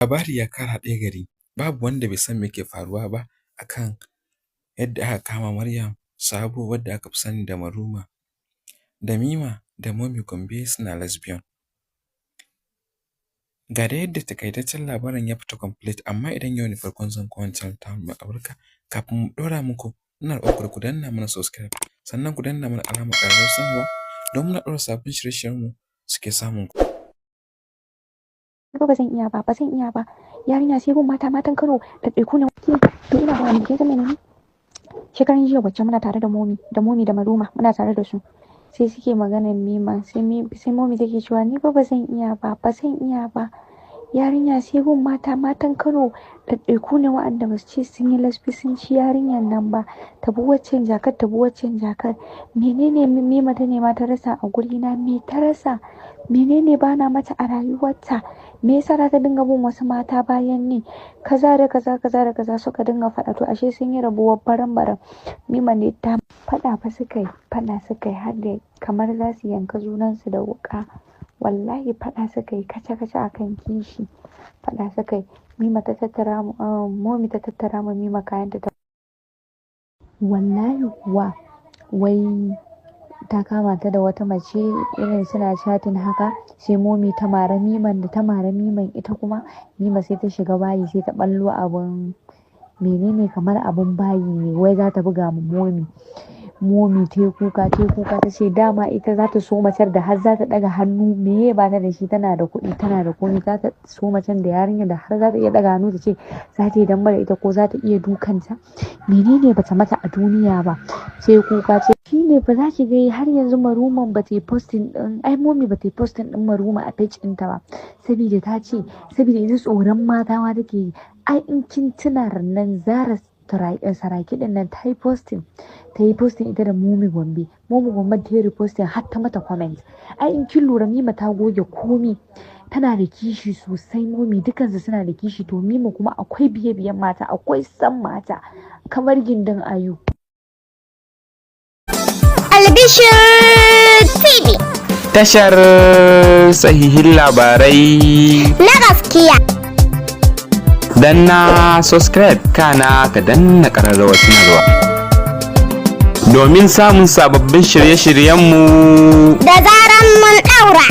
Labari ya karaɗe gari, babu wanda bai san me ke faruwa ba a kan yadda aka kama Maryam Sabo wadda aka fi sani da Maruma, da Mima da Momi Gombe suna lesbian. Ga dai yadda takaitaccen labarin ya fita complete, amma idan yau ne farkon zuwan ku wannan channel tamu mai albarka, kafin mu ɗora muku, ina roƙon ku da ku danna mana subscribe, sannan ku danna mana alamar ƙararrawar sanarwa don muna ɗora sabbin shirye-shiryenmu suke samun ku. Ba zan iya ba, ba zan iya ba. Yarinya sai gun mata, matan Kano ɗaiɗaiku ne. To, ina ba kin san menene? Shekaran jiya wacce muna tare da Momi, da Momi da Maruma, muna tare da su. Sai suke maganar Mima, sai Momi take cewa, "Ni fa ba zan iya ba, ba zan iya ba. Yarinya sai gun mata, matan Kano ɗaiɗaiku ne waɗanda ba su ce sun yi lesbi sun ci yarinyar nan ba. Ta bi waccan jakar, ta bi waccan jakar. Menene Mima ta nema ta rasa a gurina? Me ta rasa? Menene bana mata a rayuwarta? Me yasa za ta dinga bin wasu mata bayan ni?" Kaza da kaza, kaza da kaza suka dinga faɗa. To, ashe sun yi rabuwar baran-baran. Mima ne ta faɗa fa suka yi, faɗa suka yi har da kamar za su yanka junansu da wuƙa. Wallahi faɗa suka yi kaca-kaca akan kishi. Faɗa suka yi. Mima ta tattara, Momi ta tattara ma Mima kayanta ta. Wallahi kuwa wai ta kama ta da wata mace, irin suna chatting haka, sai Momi ta mara Miman. Da ta mara Miman, ita kuma Mima sai ta shiga bayi, sai ta ɓallo abun menene, kamar abun bayi ne, wai za ta buga ma Momi. Momi ta yi kuka, ta yi kuka, ta ce dama ita za ta so macen da har za ta ɗaga hannu, meye ba ta da shi? Tana da kuɗi, tana da komai, za ta so macen da yarinyar da har za ta iya ɗaga hannu ta ce za ta yi dambe da ita ko za ta iya dukanta? Menene bata mata a duniya ba? Sai kuka ce. Shine ba za ki ga har yanzu Maruman ba ta yi posting din, ai Momi ba ta yi posting din Maruma a page ɗinta ba, saboda ta ce saboda ita tsoron mata ma take yi. Ai in kin tuna rannan Zara Saraki din nan ta yi posting, ta yi posting ita da Momi Gombe, Momi Gombe ta yi reposting har ta mata comment. Ai in kin lura, Mima ta goge komi. Tana da kishi sosai Momi, dukansu suna da kishi. To, Mima kuma akwai biye biyen mata, akwai san mata kamar gindin ayu. Albishir TV. Tashar sahihin labarai na gaskiya. Danna subscribe, kana ka danna ƙararrawar sanarwa domin samun sababbin shirye-shiryenmu da zaran mun ɗaura.